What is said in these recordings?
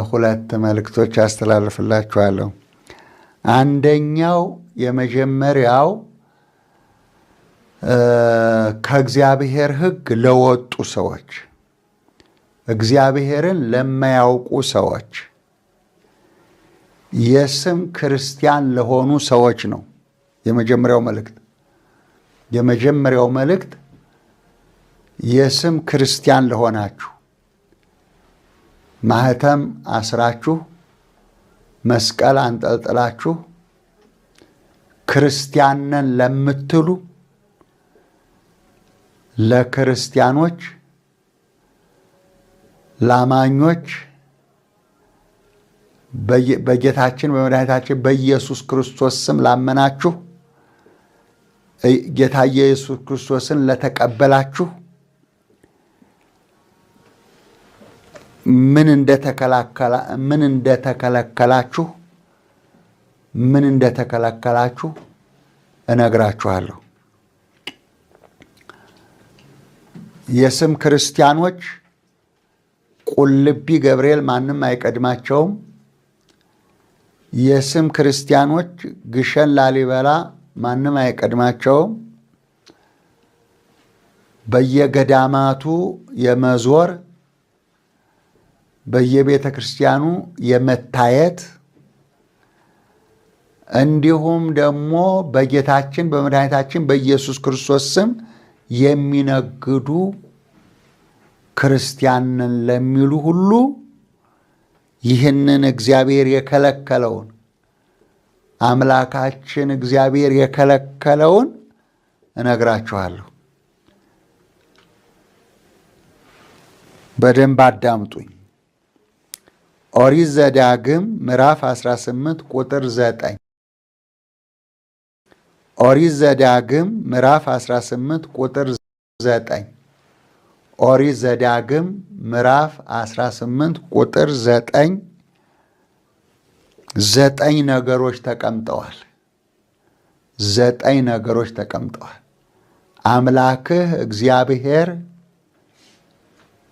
ሁለት መልእክቶች አስተላልፍላችኋለሁ። አንደኛው የመጀመሪያው ከእግዚአብሔር ሕግ ለወጡ ሰዎች፣ እግዚአብሔርን ለማያውቁ ሰዎች፣ የስም ክርስቲያን ለሆኑ ሰዎች ነው የመጀመሪያው መልእክት። የመጀመሪያው መልእክት የስም ክርስቲያን ለሆናችሁ፣ ማህተም አስራችሁ፣ መስቀል አንጠልጥላችሁ ክርስቲያን ነን ለምትሉ ለክርስቲያኖች፣ ላማኞች፣ በጌታችን በመድኃኒታችን በኢየሱስ ክርስቶስ ስም ላመናችሁ፣ ጌታ ኢየሱስ ክርስቶስን ለተቀበላችሁ ምን እንደተከለከላችሁ ምን እንደተከለከላችሁ እነግራችኋለሁ። የስም ክርስቲያኖች ቁልቢ ገብርኤል ማንም አይቀድማቸውም። የስም ክርስቲያኖች ግሸን ላሊበላ ማንም አይቀድማቸውም። በየገዳማቱ የመዞር፣ በየቤተ ክርስቲያኑ የመታየት፣ እንዲሁም ደግሞ በጌታችን በመድኃኒታችን በኢየሱስ ክርስቶስ ስም የሚነግዱ ክርስቲያንን ለሚሉ ሁሉ ይህንን እግዚአብሔር የከለከለውን፣ አምላካችን እግዚአብሔር የከለከለውን እነግራችኋለሁ። በደንብ አዳምጡኝ። ኦሪት ዘዳግም ምዕራፍ 18 ቁጥር 9። ኦሪት ዘዳግም ምዕራፍ 18 ቁጥር 9። ኦሪት ዘዳግም ምዕራፍ 18 ቁጥር 9 ዘጠኝ ነገሮች ተቀምጠዋል። ዘጠኝ ነገሮች ተቀምጠዋል። አምላክህ እግዚአብሔር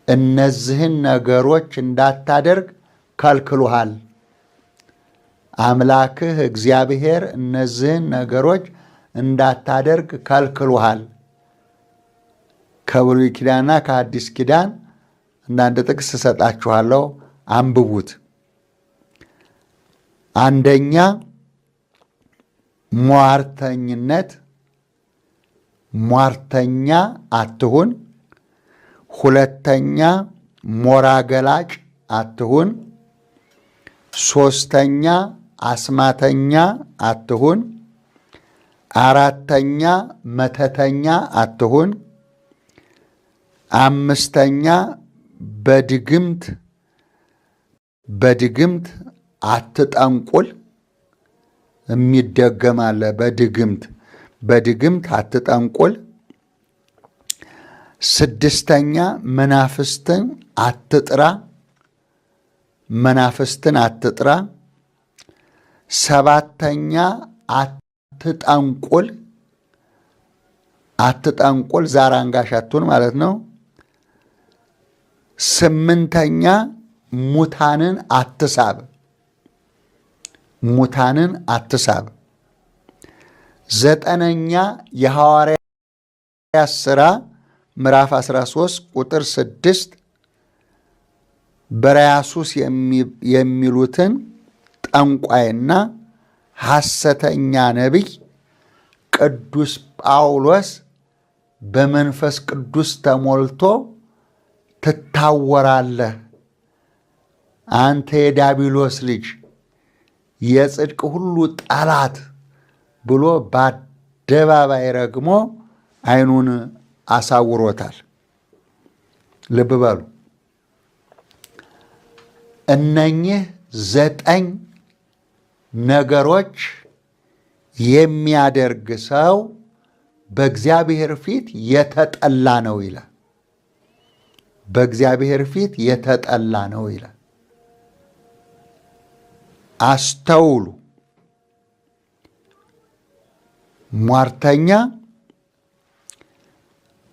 እነዚህን ነገሮች እንዳታደርግ ከልክሎሃል። አምላክህ እግዚአብሔር እነዚህን ነገሮች እንዳታደርግ ከልክሎሃል። ከብሉይ ኪዳንና ከአዲስ ኪዳን አንዳንድ ጥቅስ እሰጣችኋለሁ፣ አንብቡት። አንደኛ ሟርተኝነት፣ ሟርተኛ አትሁን። ሁለተኛ ሞራ ገላጭ አትሁን። ሶስተኛ አስማተኛ አትሁን። አራተኛ መተተኛ አትሁን። አምስተኛ በድግምት በድግምት አትጠንቁል። የሚደገም አለ። በድግምት በድግምት አትጠንቁል። ስድስተኛ መናፍስትን አትጥራ። መናፍስትን አትጥራ። ሰባተኛ አትጠንቁል። አትጠንቁል፣ ዛር አንጋሽ አትሁን ማለት ነው። ስምንተኛ ሙታንን አትሳብ። ሙታንን አትሳብ። ዘጠነኛ የሐዋርያት ሥራ ምዕራፍ 13 ቁጥር 6 በርያሱስ የሚሉትን ጠንቋይና ሐሰተኛ ነቢይ ቅዱስ ጳውሎስ በመንፈስ ቅዱስ ተሞልቶ ትታወራለህ፣ አንተ የዳቢሎስ ልጅ፣ የጽድቅ ሁሉ ጠላት ብሎ በአደባባይ ረግሞ ዓይኑን አሳውሮታል። ልብ በሉ። እነኚህ ዘጠኝ ነገሮች የሚያደርግ ሰው በእግዚአብሔር ፊት የተጠላ ነው ይላል። በእግዚአብሔር ፊት የተጠላ ነው ይላል። አስተውሉ። ሟርተኛ፣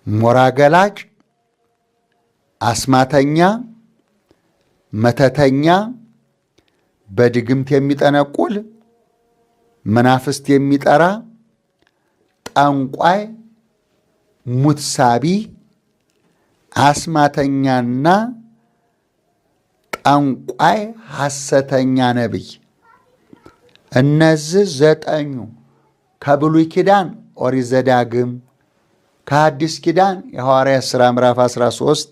ሞራ ገላጭ፣ አስማተኛ፣ መተተኛ፣ በድግምት የሚጠነቁል፣ መናፍስት የሚጠራ፣ ጠንቋይ፣ ሙት ሳቢ፣ አስማተኛና ጠንቋይ፣ ሐሰተኛ ነቢይ። እነዚህ ዘጠኙ ከብሉይ ኪዳን ኦሪት ዘዳግም፣ ከሐዲስ ኪዳን የሐዋርያት ሥራ ምዕራፍ 13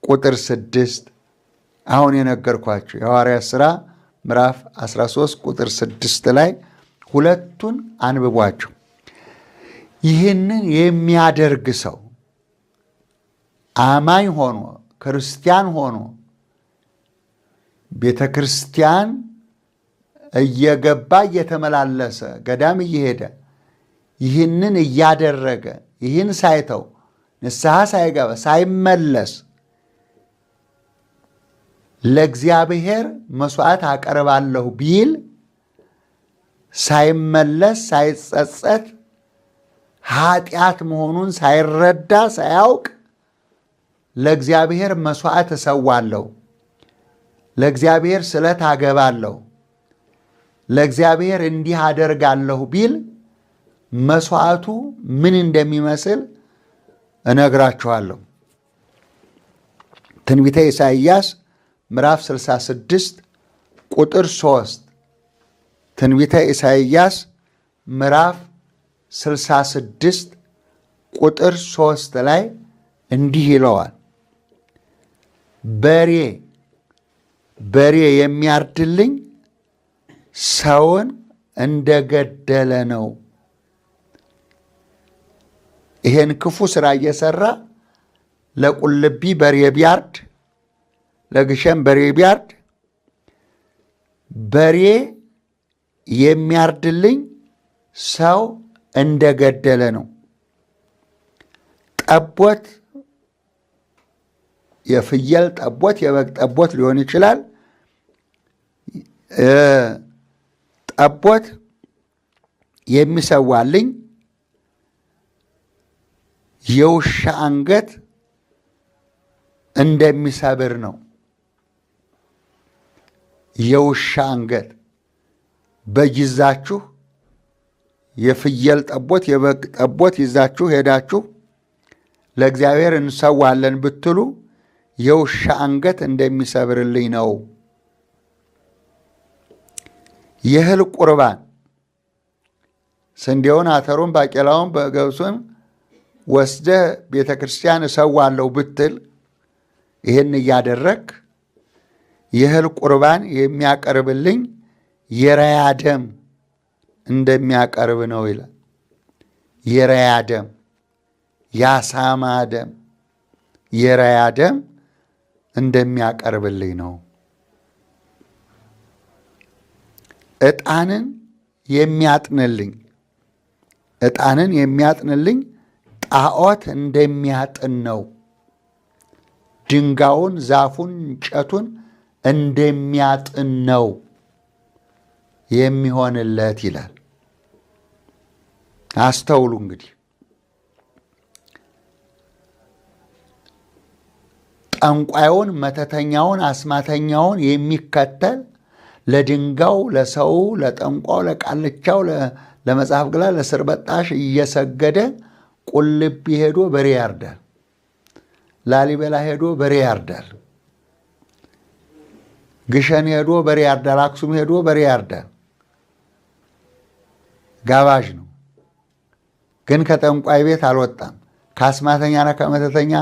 ቁጥር 6፣ አሁን የነገርኳቸው የሐዋርያት ሥራ ምዕራፍ 13 ቁጥር 6 ላይ ሁለቱን አንብቧቸው። ይህንን የሚያደርግ ሰው አማኝ ሆኖ ክርስቲያን ሆኖ ቤተ ክርስቲያን እየገባ እየተመላለሰ ገዳም እየሄደ ይህንን እያደረገ ይህን ሳይተው ንስሐ ሳይገባ ሳይመለስ ለእግዚአብሔር መስዋዕት አቀርባለሁ ቢል ሳይመለስ ሳይጸጸት ኃጢአት መሆኑን ሳይረዳ ሳያውቅ ለእግዚአብሔር መስዋዕት እሰዋለሁ፣ ለእግዚአብሔር ስለት አገባለሁ፣ ለእግዚአብሔር እንዲህ አደርጋለሁ ቢል መስዋዕቱ ምን እንደሚመስል እነግራችኋለሁ። ትንቢተ ኢሳይያስ ምዕራፍ 66 ቁጥር 3፣ ትንቢተ ኢሳይያስ ምዕራፍ 66 ቁጥር 3 ላይ እንዲህ ይለዋል። በሬ በሬ የሚያርድልኝ ሰውን እንደገደለ ነው። ይሄን ክፉ ስራ እየሰራ ለቁልቢ በሬ ቢያርድ፣ ለግሸን በሬ ቢያርድ፣ በሬ የሚያርድልኝ ሰው እንደገደለ ነው። ጠቦት፣ የፍየል ጠቦት፣ የበግ ጠቦት ሊሆን ይችላል። ጠቦት የሚሰዋልኝ የውሻ አንገት እንደሚሰብር ነው። የውሻ አንገት በግ ይዛችሁ፣ የፍየል ጠቦት፣ የበግ ጠቦት ይዛችሁ ሄዳችሁ ለእግዚአብሔር እንሰዋለን ብትሉ የውሻ አንገት እንደሚሰብርልኝ ነው። የእህል ቁርባን ስንዴውን፣ አተሩን፣ ባቄላውን፣ በገብሱን ወስደህ ቤተ ክርስቲያን እሰዋለሁ ብትል ይህን እያደረግ የእህል ቁርባን የሚያቀርብልኝ የራያ ደም እንደሚያቀርብ ነው ይላል። የራያ ደም፣ የአሳማ ደም፣ የራያ ደም እንደሚያቀርብልኝ ነው። ዕጣንን የሚያጥንልኝ ዕጣንን የሚያጥንልኝ ጣዖት እንደሚያጥን ነው። ድንጋዩን፣ ዛፉን፣ እንጨቱን እንደሚያጥን ነው የሚሆንለት ይላል። አስተውሉ እንግዲህ ጠንቋዩን፣ መተተኛውን፣ አስማተኛውን የሚከተል ለድንጋው፣ ለሰው፣ ለጠንቋው፣ ለቃልቻው፣ ለመጽሐፍ ግላ፣ ለስር በጣሽ እየሰገደ ቁልቢ ሄዶ በሬ ያርዳል። ላሊበላ ሄዶ በሬ ያርዳል። ግሸን ሄዶ በሬ ያርዳል። አክሱም ሄዶ በሬ ያርዳል። ጋባዥ ነው። ግን ከጠንቋይ ቤት አልወጣም። ከአስማተኛና ከመተተኛ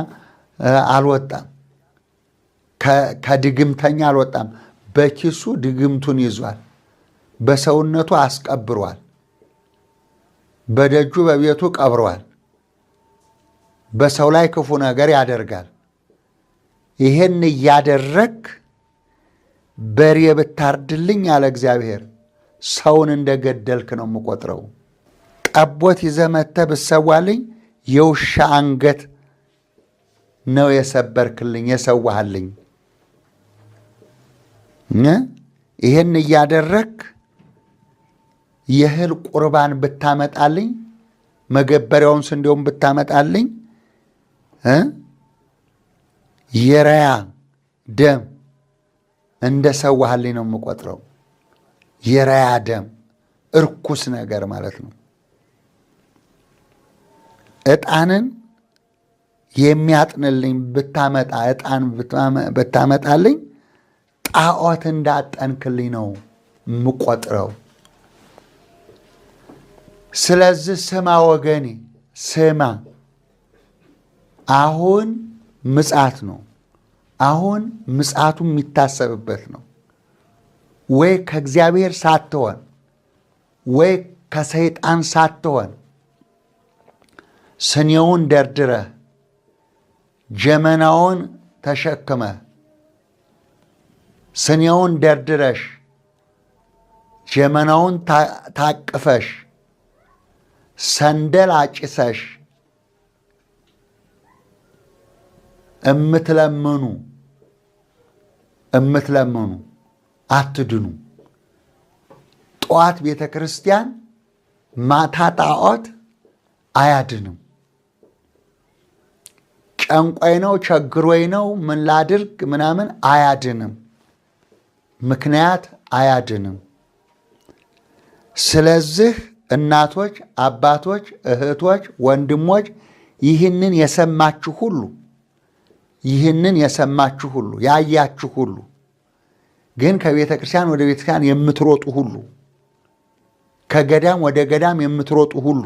አልወጣም። ከድግምተኛ አልወጣም። በኪሱ ድግምቱን ይዟል። በሰውነቱ አስቀብሯል። በደጁ በቤቱ ቀብሯል። በሰው ላይ ክፉ ነገር ያደርጋል። ይሄን እያደረግ በሬ ብታርድልኝ አለ እግዚአብሔር፣ ሰውን እንደገደልክ ነው የምቆጥረው። ጠቦት ይዘህ መጥተህ ብትሰዋልኝ የውሻ አንገት ነው የሰበርክልኝ የሰዋህልኝ። ይሄን እያደረግ የእህል ቁርባን ብታመጣልኝ፣ መገበሪያውን ስንዴውን ብታመጣልኝ የራያ ደም እንደ ሰዋህልኝ ነው የምቆጥረው። የራያ ደም እርኩስ ነገር ማለት ነው። ዕጣንን የሚያጥንልኝ ብታመጣ ዕጣን ብታመጣልኝ ጣዖት እንዳጠንክልኝ ነው የምቆጥረው። ስለዚህ ስማ ወገኔ ስማ፣ አሁን ምጽአት ነው። አሁን ምጽአቱ የሚታሰብበት ነው። ወይ ከእግዚአብሔር ሳትሆን ወይ ከሰይጣን ሳትሆን ስኔውን ደርድረህ ጀመናውን ተሸክመህ ስኔውን ደርድረሽ ጀመናውን ታቅፈሽ ሰንደል አጭሰሽ እምትለምኑ እምትለምኑ አትድኑ። ጠዋት ቤተ ክርስቲያን ማታ ጣዖት አያድንም። ጨንቆይ ነው ቸግሮኝ ነው ምን ላድርግ ምናምን አያድንም። ምክንያት አያድንም። ስለዚህ እናቶች፣ አባቶች፣ እህቶች፣ ወንድሞች ይህንን የሰማችሁ ሁሉ ይህንን የሰማችሁ ሁሉ ያያችሁ ሁሉ ግን ከቤተ ክርስቲያን ወደ ቤተ ክርስቲያን የምትሮጡ ሁሉ ከገዳም ወደ ገዳም የምትሮጡ ሁሉ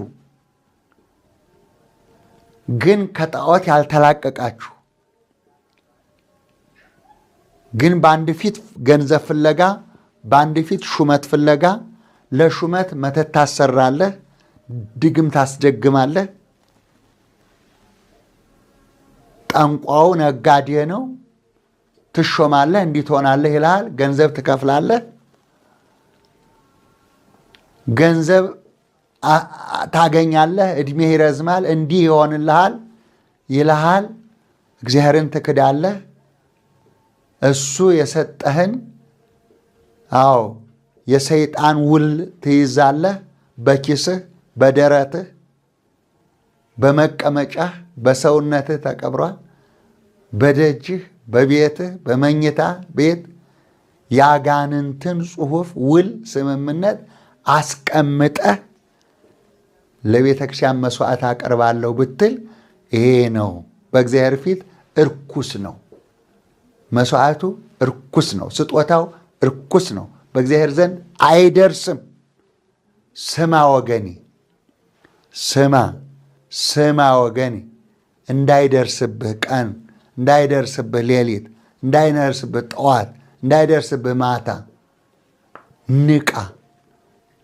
ግን ከጣዖት ያልተላቀቃችሁ ግን በአንድ ፊት ገንዘብ ፍለጋ በአንድ ፊት ሹመት ፍለጋ ለሹመት መተት ታሰራለህ፣ ድግም ታስደግማለህ። ጠንቋው ነጋዴ ነው። ትሾማለህ፣ እንዲህ ትሆናለህ ይልሃል። ገንዘብ ትከፍላለህ። ገንዘብ ታገኛለህ፣ እድሜህ ይረዝማል፣ እንዲህ ይሆንልሃል ይልሃል። እግዚአብሔርን ትክዳለህ። እሱ የሰጠህን አዎ የሰይጣን ውል ትይዛለህ። በኪስህ፣ በደረትህ፣ በመቀመጫህ፣ በሰውነትህ ተቀብሯል። በደጅህ፣ በቤትህ፣ በመኝታ ቤት የአጋንንትን ጽሑፍ ውል ስምምነት አስቀምጠህ ለቤተ ክርስቲያን መስዋዕት አቀርባለሁ ብትል ይሄ ነው በእግዚአብሔር ፊት እርኩስ ነው። መስዋዕቱ እርኩስ ነው። ስጦታው እርኩስ ነው። በእግዚአብሔር ዘንድ አይደርስም። ስማ ወገኔ፣ ስማ ስማ ወገኔ፣ እንዳይደርስብህ ቀን፣ እንዳይደርስብህ ሌሊት፣ እንዳይደርስብህ ጠዋት፣ እንዳይደርስብህ ማታ ንቃ።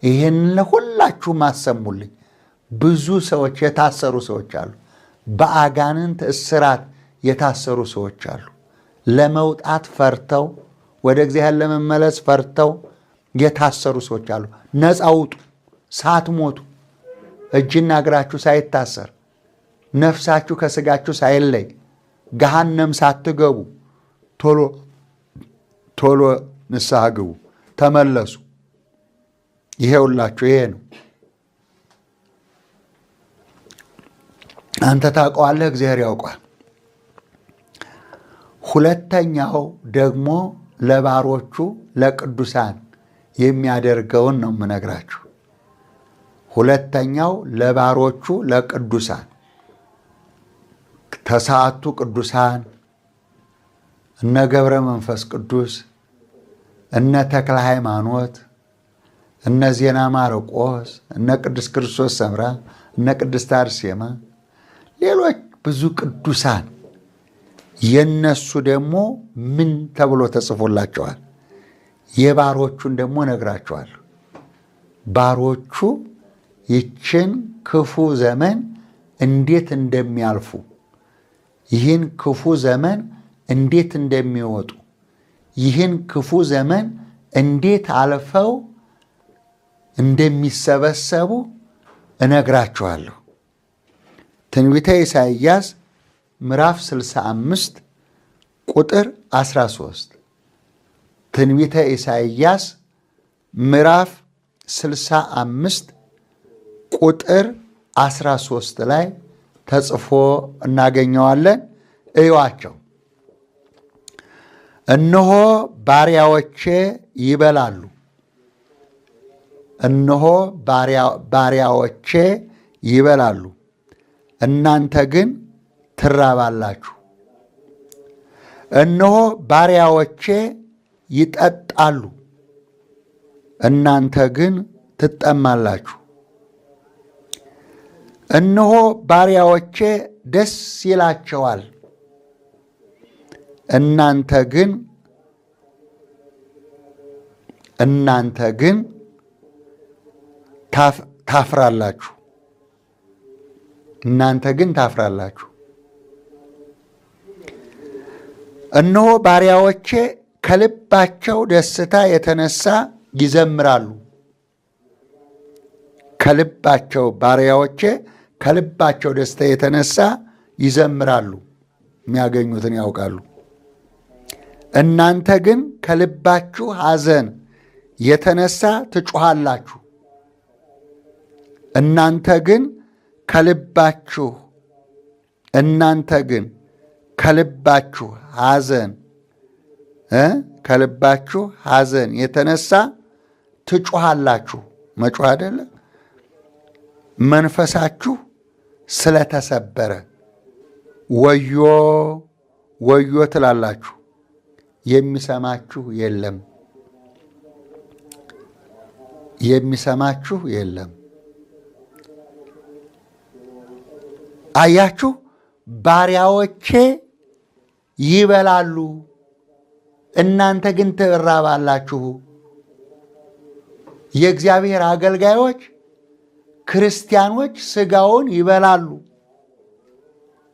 ይህን ለሁላችሁም አሰሙልኝ። ብዙ ሰዎች የታሰሩ ሰዎች አሉ። በአጋንንት እስራት የታሰሩ ሰዎች አሉ። ለመውጣት ፈርተው ወደ እግዚአብሔር ለመመለስ ፈርተው የታሰሩ ሰዎች አሉ። ነፃ ውጡ፣ ሳትሞቱ፣ እጅና እግራችሁ ሳይታሰር፣ ነፍሳችሁ ከስጋችሁ ሳይለይ፣ ገሃነም ሳትገቡ ቶሎ ቶሎ ንስሐ ግቡ፣ ተመለሱ። ይሄውላችሁ ይሄ ነው። አንተ ታውቀዋለህ፣ እግዚአብሔር ያውቋል። ሁለተኛው ደግሞ ለባሮቹ ለቅዱሳን የሚያደርገውን ነው የምነግራችሁ። ሁለተኛው ለባሮቹ ለቅዱሳን ተሰዓቱ ቅዱሳን እነ ገብረ መንፈስ ቅዱስ እነ ተክለ ሃይማኖት እነ ዜና ማርቆስ እነ ቅዱስ ክርስቶስ ሰምራ እነ ቅድስት አርሴማ ሌሎች ብዙ ቅዱሳን የነሱ ደግሞ ምን ተብሎ ተጽፎላቸዋል? የባሮቹን ደግሞ እነግራቸዋለሁ። ባሮቹ ይችን ክፉ ዘመን እንዴት እንደሚያልፉ፣ ይህን ክፉ ዘመን እንዴት እንደሚወጡ፣ ይህን ክፉ ዘመን እንዴት አልፈው እንደሚሰበሰቡ እነግራችኋለሁ። ትንቢተ ኢሳይያስ ምዕራፍ 65 ቁጥር 13፣ ትንቢተ ኢሳይያስ ምዕራፍ 65 ቁጥር 13 ላይ ተጽፎ እናገኘዋለን። እዩዋቸው። እነሆ ባሪያዎቼ ይበላሉ፣ እነሆ ባሪያዎቼ ይበላሉ፣ እናንተ ግን ትራባላችሁ። እነሆ ባሪያዎቼ ይጠጣሉ፣ እናንተ ግን ትጠማላችሁ። እነሆ ባሪያዎቼ ደስ ይላቸዋል፣ እናንተ ግን ታፍራላችሁ። እናንተ ግን ታፍራላችሁ። እነሆ ባሪያዎቼ ከልባቸው ደስታ የተነሳ ይዘምራሉ። ከልባቸው ባሪያዎቼ ከልባቸው ደስታ የተነሳ ይዘምራሉ፣ የሚያገኙትን ያውቃሉ። እናንተ ግን ከልባችሁ ሐዘን የተነሳ ትጮኻላችሁ። እናንተ ግን ከልባችሁ እናንተ ግን ከልባችሁ ሐዘን ከልባችሁ ሐዘን የተነሳ ትጮኻላችሁ። መጮህ አይደለ? መንፈሳችሁ ስለተሰበረ ወዮ ወዮ ትላላችሁ፣ የሚሰማችሁ የለም፣ የሚሰማችሁ የለም። አያችሁ፣ ባሪያዎቼ ይበላሉ፣ እናንተ ግን ትራባላችሁ። የእግዚአብሔር አገልጋዮች ክርስቲያኖች ስጋውን ይበላሉ፣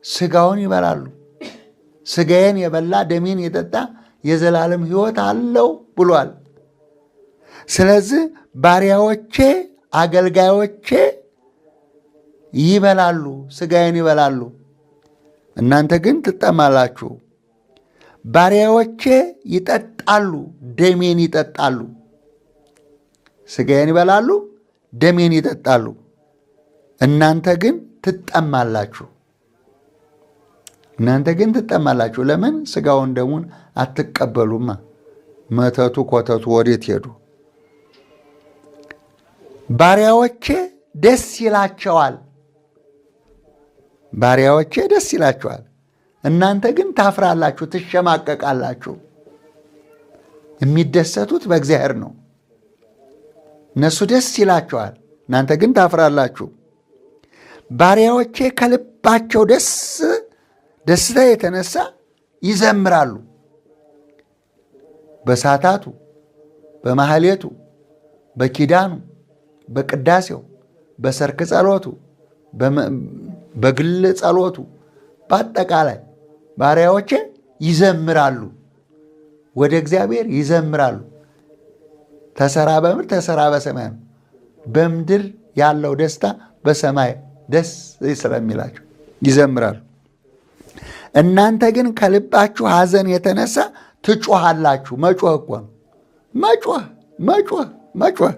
ስጋውን ይበላሉ። ስጋዬን የበላ ደሜን የጠጣ የዘላለም ሕይወት አለው ብሏል። ስለዚህ ባሪያዎቼ አገልጋዮቼ ይበላሉ፣ ስጋዬን ይበላሉ፣ እናንተ ግን ትጠማላችሁ። ባሪያዎቼ ይጠጣሉ፣ ደሜን ይጠጣሉ። ስጋዬን ይበላሉ፣ ደሜን ይጠጣሉ፣ እናንተ ግን ትጠማላችሁ። እናንተ ግን ትጠማላችሁ። ለምን? ስጋውን ደሙን አትቀበሉማ። መተቱ ኮተቱ ወዴት ሄዱ? ባሪያዎቼ ደስ ይላቸዋል፣ ባሪያዎቼ ደስ ይላቸዋል፣ እናንተ ግን ታፍራላችሁ፣ ትሸማቀቃላችሁ። የሚደሰቱት በእግዚአብሔር ነው። እነሱ ደስ ይላቸዋል፣ እናንተ ግን ታፍራላችሁ። ባሪያዎቼ ከልባቸው ደስታ የተነሳ ይዘምራሉ። በሳታቱ፣ በማህሌቱ፣ በኪዳኑ፣ በቅዳሴው፣ በሰርክ ጸሎቱ፣ በግል ጸሎቱ፣ በአጠቃላይ ባሪያዎቼ ይዘምራሉ፣ ወደ እግዚአብሔር ይዘምራሉ። ተሰራ በምድር ተሰራ በሰማይ ነው። በምድር ያለው ደስታ በሰማይ ደስ ስለሚላቸው ይዘምራሉ። እናንተ ግን ከልባችሁ ሐዘን የተነሳ ትጮኻላችሁ። መጮህ እኮ ነው። መጮህ መጮህ መጮህ።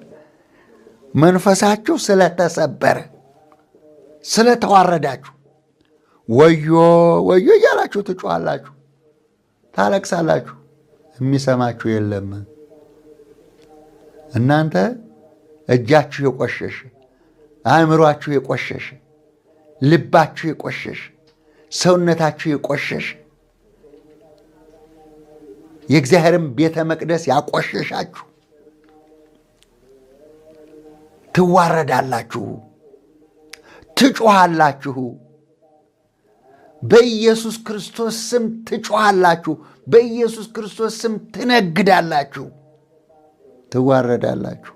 መንፈሳችሁ ስለተሰበረ ስለተዋረዳችሁ ወዮ ወዮ እያላችሁ ትጮኻላችሁ፣ ታለቅሳላችሁ። የሚሰማችሁ የለም። እናንተ እጃችሁ የቆሸሸ፣ አእምሯችሁ የቆሸሸ፣ ልባችሁ የቆሸሸ፣ ሰውነታችሁ የቆሸሸ፣ የእግዚአብሔርን ቤተ መቅደስ ያቆሸሻችሁ ትዋረዳላችሁ፣ ትጮኻላችሁ። በኢየሱስ ክርስቶስ ስም ትጮኻላችሁ። በኢየሱስ ክርስቶስ ስም ትነግዳላችሁ፣ ትዋረዳላችሁ።